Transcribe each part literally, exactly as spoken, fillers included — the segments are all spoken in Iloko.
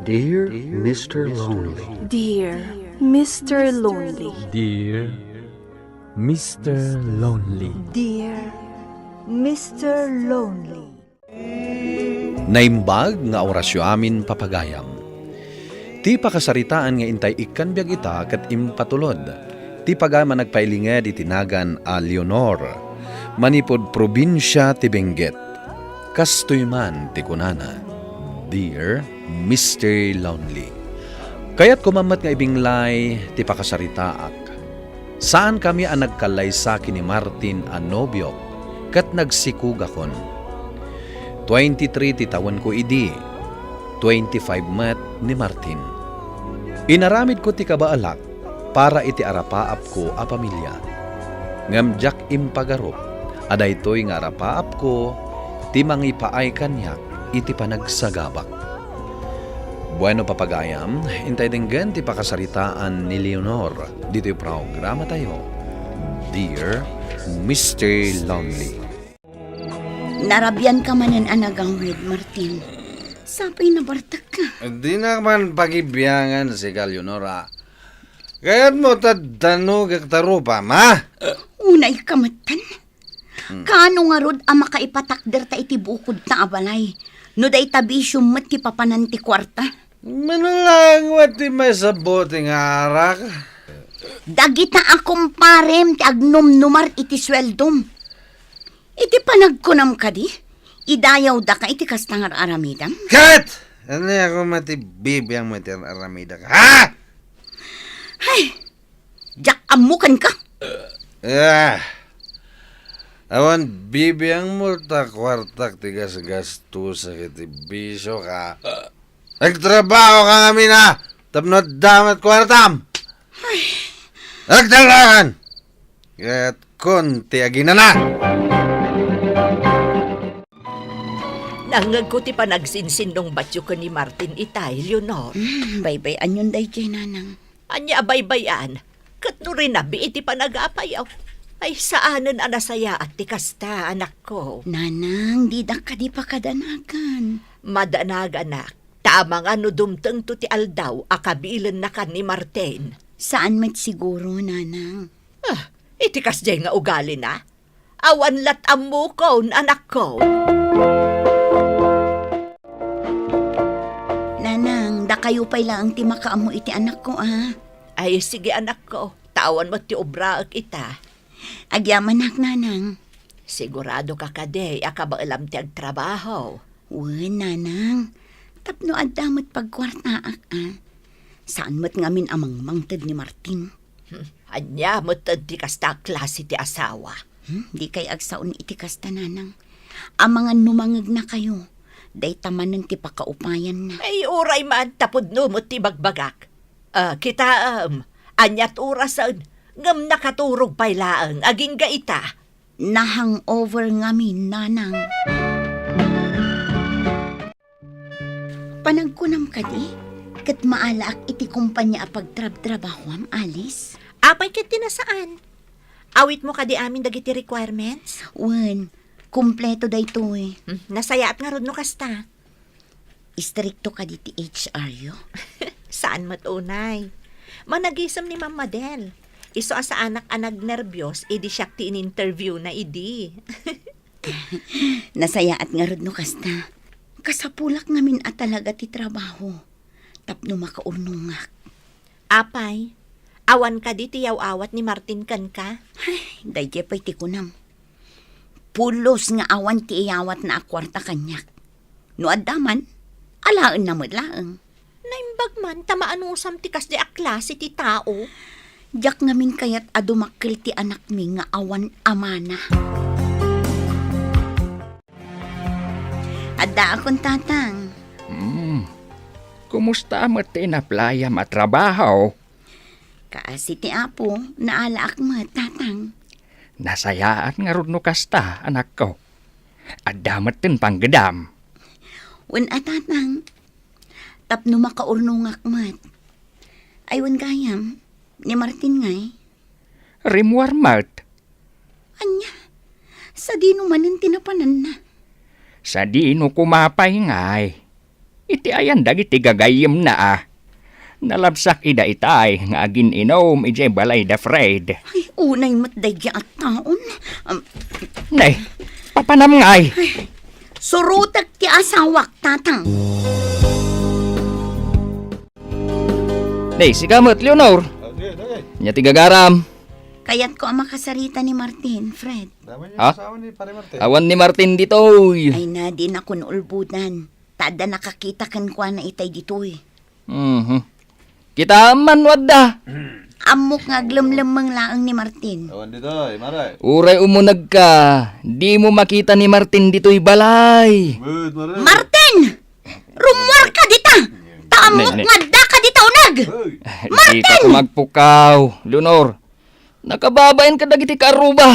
Dear Mister Lonely. Dear Mister Lonely. Dear Mister Lonely. Dear Mister Lonely. Naimbag nga orasyo amin, papagayam. Ti pakasaritaan nga intay ikkan biag ita ket impatulod ti pagayam a nagpailinged iti nagan a Leonor, manipud probinsia ti Benguet. Kastoy man ti kunana, "Dear Mister Lonely, kayatko man met nga ibinglay ti pakasaritaak. Saankami a nagkallaysa ken ni Martin a nobiok ket nagsikugakon. Twenty-three ti tawenko idi, twenty-five met ni Martin. Inaramidko ti kabaelak para iti arapaapko a pamilia. Ngem diak impagarup a daytoy nga arapaapko ti mangipaay kaniak iti panagsagabak." Bueno, papagayam, intay denggen ti pakasaritaan ni Leonor ditoy programatayo, Dear Mister Lonely. Narabian ka manen a nagawid, Martin. Sapay nabartek ka. Dinak man pagibiangan, sika, Leonora. Kayatmo ta danugek ta rupam, ha? Unay ka metten. Hmm. Kaano ngarud a makaipatakder ta iti bukod ta a balay? No dayta bisiom met ti papanan ti kuarta. Manang laeng met ti maisabut nga arak. Dagita a kumparem ti agnumnumar iti sueldom. Iti panagkunam kadi, idayawdaka iti kasta nga ar-aramidam? Ket! Ania koma ti bibiangmo iti ar-aramidak, ha? Ay! Diak ammo kenka! Ah! Awan bibiangmo ta kuartak ti gasgastosak iti bisio ka. Agtrabaho ka ngamin, a, tapno adda met kuartam. Ay. Agdalakan! Ket kun ti aginana. Nangngegko ti panagsinsinnungbatyo ken ni Martin itay, Leonor. Hmm, baybay-anyon daydiay, nanang. Ania a baybay-an? Ket no rinabii ti panagapayo, ay saanen a nasayaat ti kasta, anakko. Nanang, didak kadi pakadanagan. Madanaganak, ta amangan no dumtengto ti aldaw a kabilennakan ni Martin. Saan met siguro, nanang. Ah, iti kasdiay nga ugalina, awan lat ammokon, anakko. Nanang, dakayo pay laeng ti makaammo iti anakko, a. Ay, sige, anakko. Ta awan met ti obraek ita. Agyamanak, nanang. Sigurado ka kadi a kabaelam ti agtrabaho? Wen, nanang. Tapno adda met pagkuartaak, a. Saan met ngamin a mangmangted ni Martin. Hmm, ania met ti kasta a klase ti asawa? Hmm, dikay agsaon iti kasta, nanang. Amangan no mangegnakayo, dayta manen ti pakaupayanna. Ay, uray man, ta pudno met ti ibagbagak. Ah, kitaem, aniat orasen, ngem nakaturog pay laeng agingga ita. Na-hangover ngamin, nanang. Panagkunam kadi, ket maalaak iti kompania a pagtrabtrabahoam, Alice? Apay ket ti nasaan? Awitmo kadi amin dagiti requirements? Wen, kompleto daytoy. Hmm, nasayaat ngarud no kasta. Istrikto kadi ti H R yo? Saan met unay. Managisem ni Ma'am Madel. Isu a saanak a nagnerbios idi siak ti in-interview na idi. Nasayaat ngarud no kasta. Kasapulak ngamin a talaga ti trabaho tapno makaurnongak. Apay, awan kadi ti yaw-awat ni Martin kenka? Ay, daydiay pay ti kunam. Pulos nga awan ti iyawatna a kuarta kaniak. No adda man, alaenna met laeng. Naimbag man ta maanusam ti kasdi a klase ti tao. Diak ngamin kayat a dumakkel ti anakmi nga awan amana. Addaakon, tatang. Hmm. Kumusta met ti inaplayam a trabaho? Kaasi ti Apo, naalaak met, tatang. Nasayaat ngarud no kasta, anakko. Adda met ti panggedam. Wen a, tatang. Tapno makaurnongak met. Ay, wen gayam, ni Martin ngay? Rimmuar met. Ania? Sadino manen ti napananna? Sadino koma pay ngay? Iti ayan dagiti gagayyemna a. Nalabsak ida itay nga agin-inum idiay balay da Fred. Ay, unay met daydi a taon. Am, Nay, papanam ngay. Surutek ti asawak, Tatang. Nay, sika met, Leonor. Ah, sige, sige. Ania ti gagaram? Kayatko a makasarita ni Martin, Fred. Dama niya Ha? Asawa ni Pare Martin. Awan ni Martin ditoy. Ay na, dinakon ulbodan. Ta adda nakakita kenkuana itay ditoy. Mhm. Kitaem man no adda. Ammok nga aglemlemmeng laeng ni Martin. Awan ditoy, Mare. Uray umunegka, dimo makita ni Martin ditoy balay. Wait, Mare. Martin! Rummuarka dita! Ta ammok Ne, ne. nga addaka dita uneg! Hoy! Dika Martin! koma agpukaw, Leonor. Nakababain kadagiti kaarruba.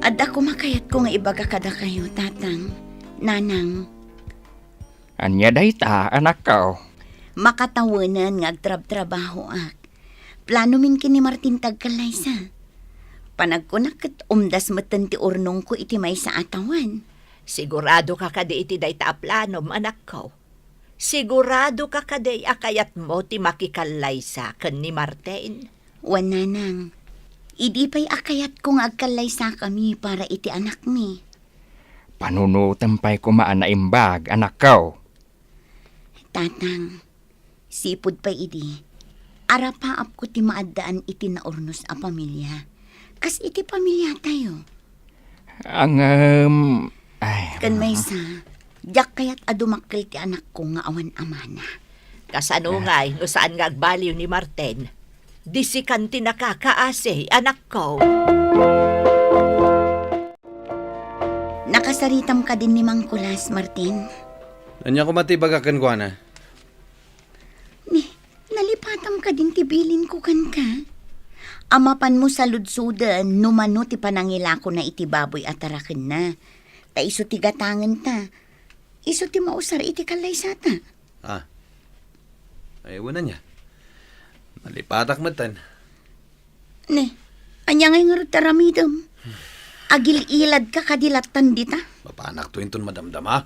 Adda koma kayatko nga ibaga kadakayo, Tatang, Nanang. Ania dayta, anakko? Makatawenan nga agtrabtrabahoak. Planomin ken ni Martin ti agkallaysa. Panagkunak ket umdas metten ti urnongko iti maysa a tawen. Siguradoka kadi iti dayta a planom, anakko? Siguradoka kadi a kayatmo ti makikallaysa ken ni Martin? Wen, Nanang. Idi pay a kayatko nga agkallaysakami para iti anakmi. Panunotem pay koma a naimbag, anakko. Tatang, sipud pay idi, arapaapko ti maaddaan iti naurnos a pamilia. Kas iti pamiliatayo. Ngem, ay. Ken maysa, diak kayat a dumakkel ti anakko nga awan amana. Kasano ngay no saan nga agbaliw ni Martin? Di sikan ti nakakaasi, anakko. Nakasaritam kadin ni Mang Kulas, Martin? Ania koma ti ibagak kenkuana? Ni, nalipatam kadin ti bilinko kenka? A mapanmo saludsoden no mano ti panangilakona iti baboy a tarakenna. Ta isu ti gatangenta. Isu ti mausar iti kallaysata. Ah. Ay, wen, ania? Nalipatak metten. Ne, ania ngay ngarud ti aramidem? Agil-iladka kadi lattan dita? Mapanakto inton madamdama.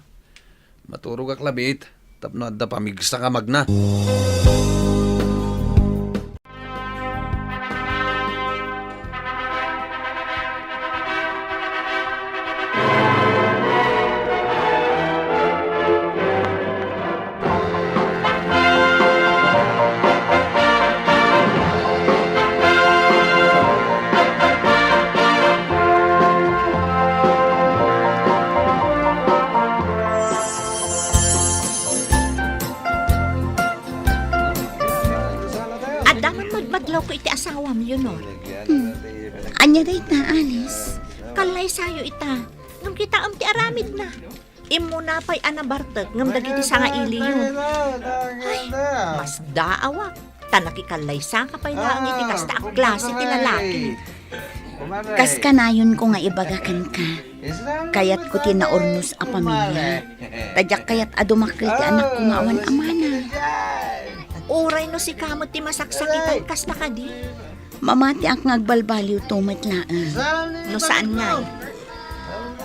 Maturogak labiit tapno adda pamigsa nga magna. Adda man madmadlawko iti asawam, Leonor. Hmm. Ania dayta, Alice? Kallaysayo ita. Ngem kitaem ti aramidna. Immuna pay a nabartek ngem dagiti sangailiyo. Ay, masdaawak. Ta nakikallaysaka pay laeng iti kasta a klase ti lalaki. Kas kanayonko nga ibaga kenka, kayatko ti naurnos a pamilia. Ta diak kayat a dumakkel ti anakko nga awan amana. Uray no sika met ti masaksakitan, kasta kadi? Mamatiak nga agbalbaliwto met laeng. No saan ngay?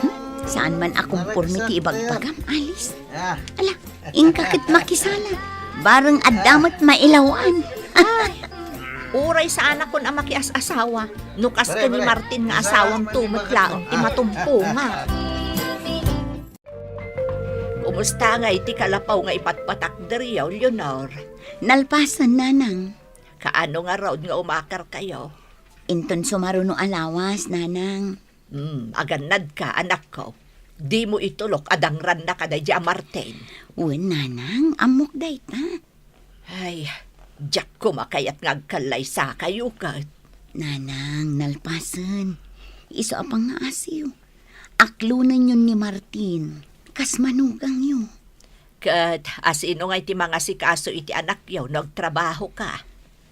Hmm? Saan man a komporme ti ibagbagam, Alice? Ala, inka ket makisala. Bareng adda met mailawan. Ay, uray saanakon a makias-asawa. No kas ken ni Martin nga asawam to met laeng ti matumponga. Kumusta ngay ti kalapaw nga ipatpatak diriyo, Leonor? Nalpasen, Nanang. Kaano ngarud nga umakarkayo? Inton sumaruno a lawas, Nanang. Hmm, agannadka, anakko. Dimo itulok a dangrannaka daydi a Martin. Wen, Nanang, ammok dayta. Ay, diak koma kayat nga agkallaysakayo ket. Nanang, nalpasen. Isu a pangngaasiyo. Aklonenyon ni Martin. Kas manugangyo. Ket asino ngay ti mangasikaso iti anakyo no agtrabahoka?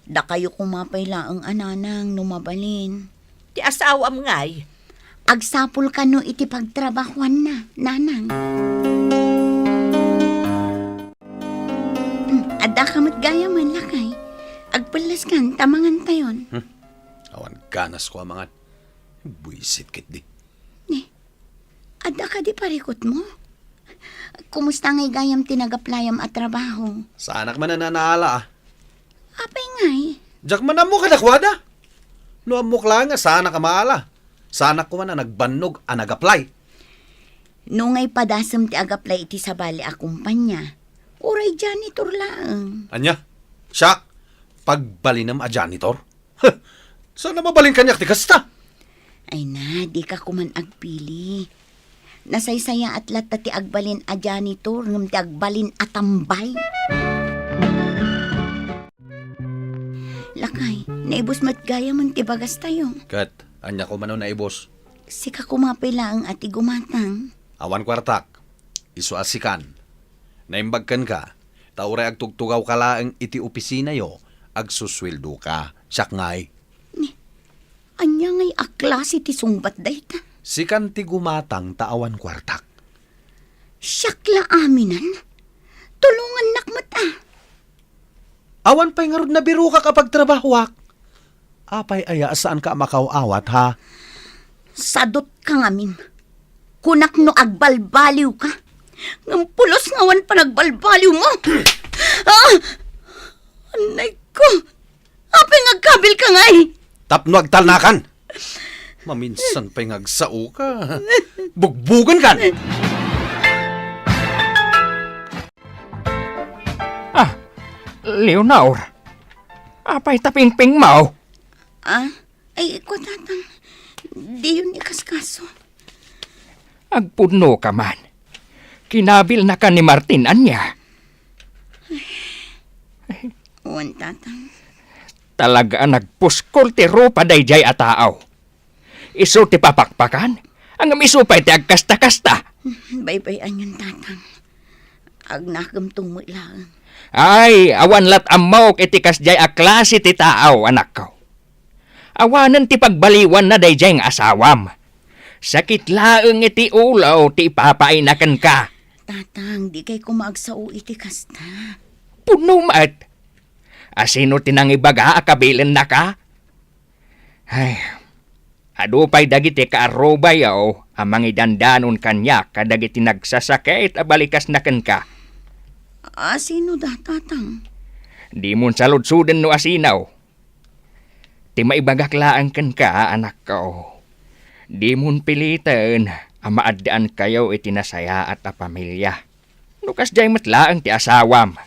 Dakayo koma pay laeng a nanang no mabalin. Ti asawam ngay. Agsapul kano iti pagtrabahuanna, nanang. Hmm, adda ka met gayam, lakay. Agpellaskan, ta mangantayon. Hmm. Awan ganas ko a mangan. Buisit ketdi. Ni, adda kadi parikutmo? Kumusta ngay gayam ti nagaplayam a trabaho? Saanak man a nanaala, a. Apay ngay? Diak man ammo kadakuada. No ammok laeng a saanak a maala, saanak koma a nagbannog a nagaplay. No ngay padasem ti agaplay iti sabali a kumpanya, uray janitor laeng. Ania? Siak? Pagbalinem a janitor? Huh! Saan a mabalin kaniak ti kasta? Ay na, dika koman agpili. Nasaysayaat latta ti agbalin a janitor ngem ti agbalin a tambay. Lakay, naibus met gayamen ti bagastayo. Ket, ania koma no naibus? Sika koma pay laeng a ti gumatang. Awan kuartak. Isu a sikan. Naimbag kenka, ta uray agtugtugawka laeng iti opisinayo, agsusueldoka. Siak ngay. Ni, ania ngay a klase ti sungbat dayta? Sikan ti gumatang ta awan kuartak. Siak la aminen? Tulongannak met a. Awan pay ngarud nabirokak a pagtrabahoak. Apay aya a saanka a makaw-awat, ha? Sadutka ngamin. Kunak no agbalbaliwka. Ngem pulos nga awan panagbalbaliwmo. Ah! Anay ko. Apay nga agkabilka ngay? Tapno agtalnakan. Maminsan pay nga agsaoka. Bugbugenkan. Ah, Leonor. Apay ta pingpingmo? Ah, ay, ikaw, Tatang. Diyon ikaskaso. Agpudno ka man. Kinabilnaka ni Martin, ania? Wen, Tatang. Talaga a nagpuskol ti rupa daydiay a tao. Isu ti papakpakan, ngem isu pay ti agkasta-kasta. Baybay-anyon, Tatang. Agnakemto met laeng. Ay, awan lat' ammok iti kasdiay a klase ti tao, anakko. Awanen ti pagbaliwanna daydiay nga asawam. Sakit laeng iti ulo ti ipapaayna kenka. Tatang, dikay koma agsao iti kasta. Pudno met. A sino ti nangibaga a kabilennaka? Ay, adu pay dagiti kaarrubayo a mangidandanon kaniak kadagiti nagsasakit a balikasna kenka. A sino da, Tatang? Dimon saludsoden no asino. Ti maibagak laeng kenka, anakko, dimon piliten a maaddaankayo iti nasayaat a pamilia. No kasdiay met laeng ti asawam,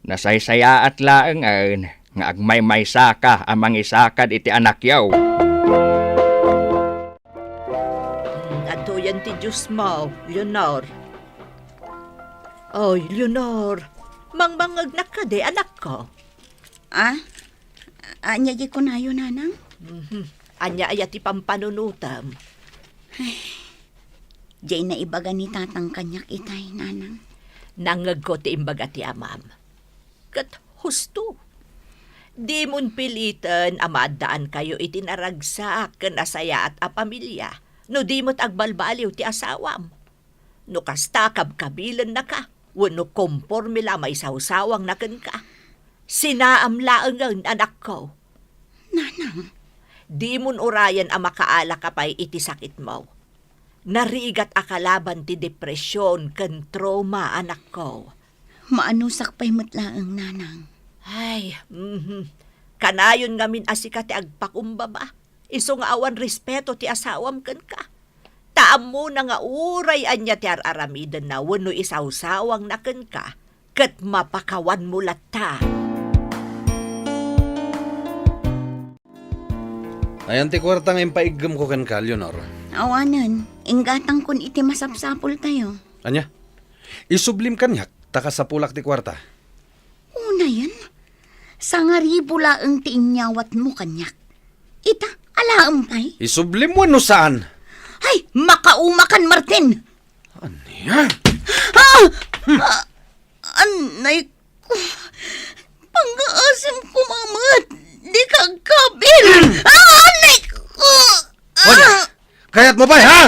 nasaysayaat laengen nga agmaymaysaka a mangisakad iti anakyo. Adtoyen ti juice mo, Leonor. Oy, Leonor, mangmangngegnak kadi, anakko? Ah? Ania di kunayo, Nanang? Mhm. Ania aya ti pampanunotem? Ay, diay naibaga ni Tatang kaniak itay, Nanang. Nangngegko ti imbaga ti amam. Ket husto. Dimon piliten a maaddaankayo iti naragsak ken nasayaat a pamilia no di met agbalbaliw ti asawam. No kasta, kabkabilennaka wenno komporme la a maisawsawangna kenka, sinaam laengen, anakko. Nanang. Dimon urayen a makaalaka pay iti sakitmo. Narigat a kalaban ti depresion ken trauma, anakko. Maanusak pay met laeng, Nanang. Ay, mhm. Kanayon ngamin a sika ti agpakumbaba. Isu nga awan respeto ti asawam kenka. Ta ammona nga uray ania ti ar-aramidenna wenno isawsawangna kenka, ket mapakawanmo latta. Ayan ti kuarta nga impaiggem ko kenka, Leonor. Awanen, inggatangkon iti masapsapultayo. Ania? Isublim kaniak, ta kasapulak ti kuarta. Unayen, sangaribu laeng ti inyawatmo kaniak. Ita, alaem pay? Isublim wenno saan? Ay, makaumakan, Martin! Ania? Ah! Ah! Anay ko. Pangngaasim koma met. Dika agkabil. Ah! Anay ko! Kayatmo pay, ha?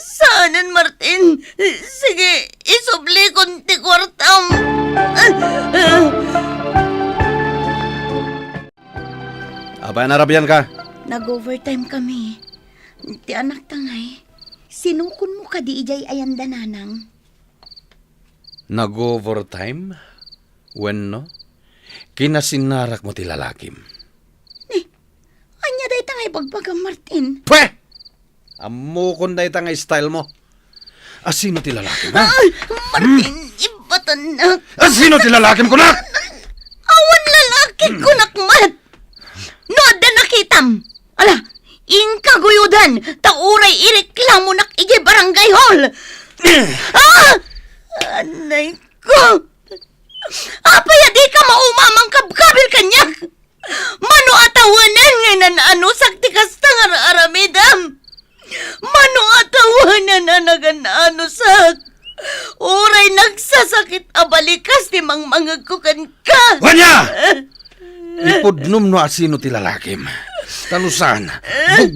Saanen, Martin. Sige, isublikon ti kuartam. Apay a narabian ka? Nag-overtime kami. Ti anakta ngay, sinukonmo kadi idiay ayan da nanang? Nag-overtime? Wenno, kinasinarakmo ti lalakim? Ni, ania dayta nga ibagbagam, Martin? Pwe! Ammokon dayta nga style mo. Asino ti lalakim, ha? Ay, Martin, hmm? Ibatannak. Asino ti lalakim, kunak? Awan lalaki, hmm, kunak met. No adda nakitam, ala, inka guyodan, ta uray ireklamonak idiay barangay hall. Ah! Anay ko! Apay a dika mauma a mangkabkabil kaniak? Mano a tawenan nga inan-anusak ti kasta nga ar-aramidem? Mano a tawenan a nagan-anusak? Uray nagsasakit a balikas ti mangmangegko kenka. Wen aya! Ipudnom no asino ti lalakim. Ta no saan,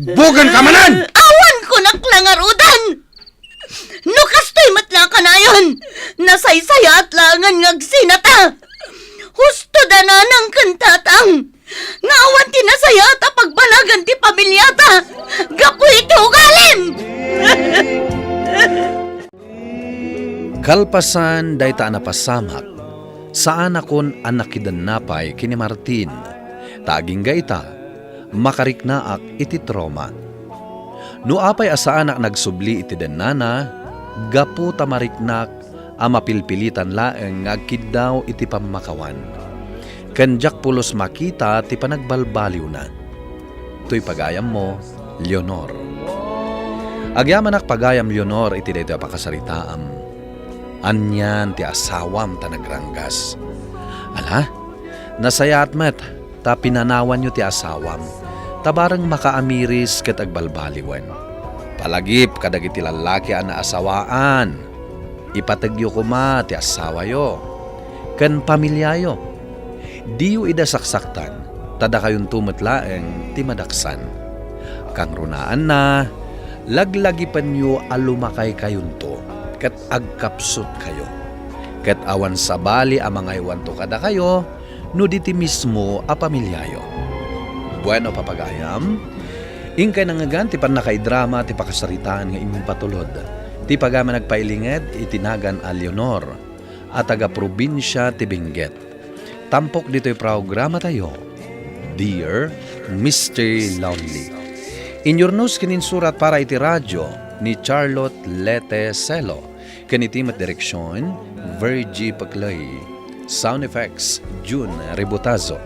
bugbogenka manen! Awan kunak la ngaruden! No kastoy met la a kanayon, nasaysayaat laengen nga agsinata. Husto da nanang ken tatang nga awan ti nasayaat a pagbanagan ti pamiliata gapu iti ugalim. Kalpasan dayta a napasamak, saanakon a nakidennapay ken ni Martin. Ta agingga ita, makariknaak iti trauma. No apay a saanak nagsubli iti dennana, gapu ta mariknak a mapilpilitan laeng nga agkiddaw iti pammakawan. Ken diak pulos makita ti panagbalbaliwna. Toy pagayammo, Leonor. Agyamanak pagayam, Leonor, iti daytoy a pakasaritaam. Anian ti asawam ta nagranggas? Ala, nasayaat met ta pinanawanyo ti asawam, ta bareng makaamiris ket agbalbaliwen. Palagip kadagiti lallaki a naasawaan, ipategyo koma ti asawayo ken pamiliayo. Diyo ida saksaktan, ta dakayonto met laeng ti madaksan. Kangrunaanna, laglagipenyo a lumakaykayonto ket agkapsutkayo. Ket awan sabali a mangaywanto kadakayo no di ti mismo a pamiliayo. Bueno, papagayam, inkay nangngegan ti pannakaidrama ti pakasaritaan nga impatulod ti pagayam a nagpailinged iti nagan a Leonor a taga-probinsia ti Benguet. Tampok ditoy programatayo, Dear Mister Lonely. Inyurnos ken insurat para iti radio ni Charlotte Lete Celo, ken iti met direksion, Virgie Paclay. Sound effects, June Ributazo.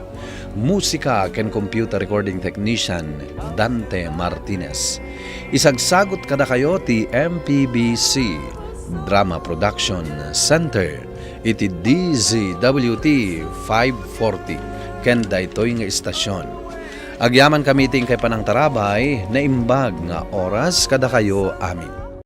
Musika ken computer recording technician, Dante Martinez. Isagsagut kadakayo ti M P B C Drama Production Center iti D Z W T five forty ken daytoy nga istasyon. Agyamankami iti inkay panangtarabay, naimbag nga oras kadakayo amin.